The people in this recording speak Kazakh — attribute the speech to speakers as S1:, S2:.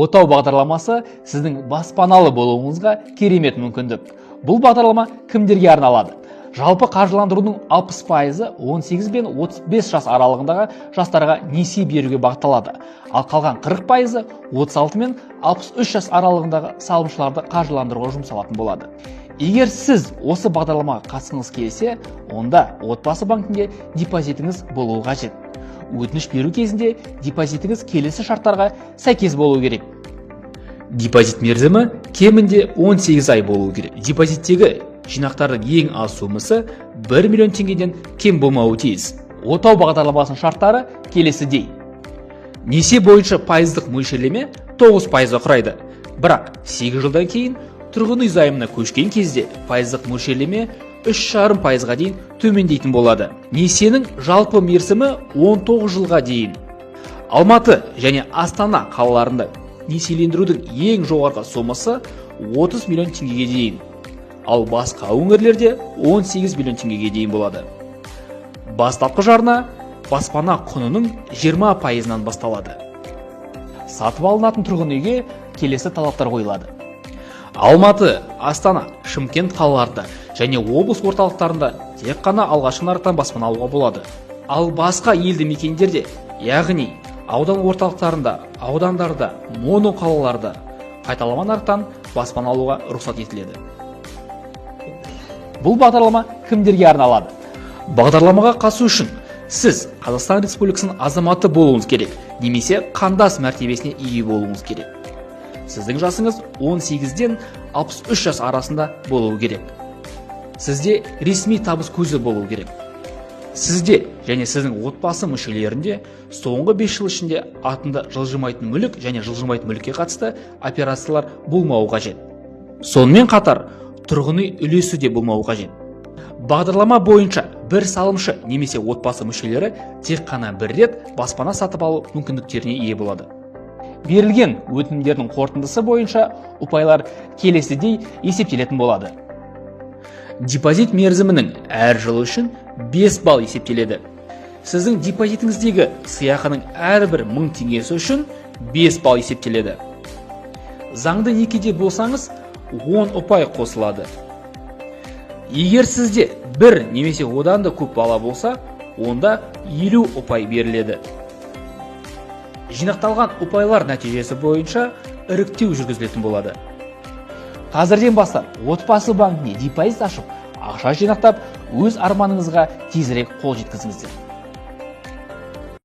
S1: Отау бағдарламасы – сіздің баспаналы болуыңызға керемет мүмкіндік. Бұл бағдарлама кімдерге арналады? Жалпы қаржыландырудың 60%-ы 18 бен 35 жас аралығындағы жастарға несие беруге бағытталады, ал қалған 40%-ы 36 мен 63 жас аралығындағы салымшыларды қаржыландыруға жұмсалатын болады. Егер сіз осы бағдарламаға қатысқыңыз келсе, онда Отбасы банкінде депозитіңіз болуы қажет. Өтініш беру кезінде депозитіңіз келесі шарттарға сәйкес болуы керек: депозит мерзімі кемінде 18 ай болуы керек, депозиттегі жинақтардың ең аз сомасы 1 миллион теңгеден кем болмауы тиіс. Отау бағдарламасының шарттары келесідей: несие бойынша пайыздық мөлшерлеме 9%-ды құрайды, бірақ 8 жылдан кейін тұрғын үй займына көшкен кезде пайыздық мөлшерлеме 3,5%-ға дейін төмендейтін болады. Несиенің жалпы мерзімі 19 жылға дейін. Алматы және Астана қалаларында несиелендірудің ең жоғарғы сомасы 30 миллион теңгеге дейін, ал басқа өңірлерде 18 миллион теңгеге дейін болады. Бастапқы жарна баспана құнының 20%-ынан басталады. Сатып алынатын тұрғын үйге келесі талаптар қойылады: Алматы, Астана, Шымкент қалаларында және облыс орталықтарында тек қана алғашқы нарықтан баспана алуға болады, ал басқа елді мекендерде, яғни аудан орталықтарында, аудандарда, моноқалаларда қайталама нарықтан баспана алуға рұқсат етіледі. Бұл бағдарлама кімдерге арналады? Бағдарламаға қатысу үшін сіз Қазақстан Республикасының азаматы болуыңыз керек немесе қандас мәртебесіне ие болуыңыз керек. Сіздің жасыңыз 18-ден 63 жас арасында болуы керек. Сізде ресми табыс көзі болуы керек. Сізде және сіздің отбасы мүшелерінде соңғы 5 жыл ішінде атында жылжымайтын мүлік және жылжымайтын мүлікке қатысты операциялар болмауы қажет. Сонымен қатар тұрғын үй үлесі де болмауы қажет. Бағдарлама бойынша бір салымшы немесе отбасы мүшелері тек қана бір рет баспана сатып алу мүмкіндіктеріне ие болады. Берілген өтінімдердің қорытындысы бойынша ұпайлар келесідей есептелетін болады: депозит мерзімінің әр жылы үшін 5 балл есептеледі. Сіздің депозитіңіздегі сыйақының әрбір 1000 теңгесі үшін 5 балл есептеледі. Заңды некеде болсаңыз, 10 ұпай қосылады. Егер сізде бір немесе одан да көп бала болса, онда 50 ұпай беріледі. Жинақталған ұпайлар нәтижесі бойынша іріктеу жүргізілетін болады. Қазірден бастап Отбасы банкіне депозит ашып, ақша жинақтап, өз арманыңызға тезірек қол жеткізіңіздер.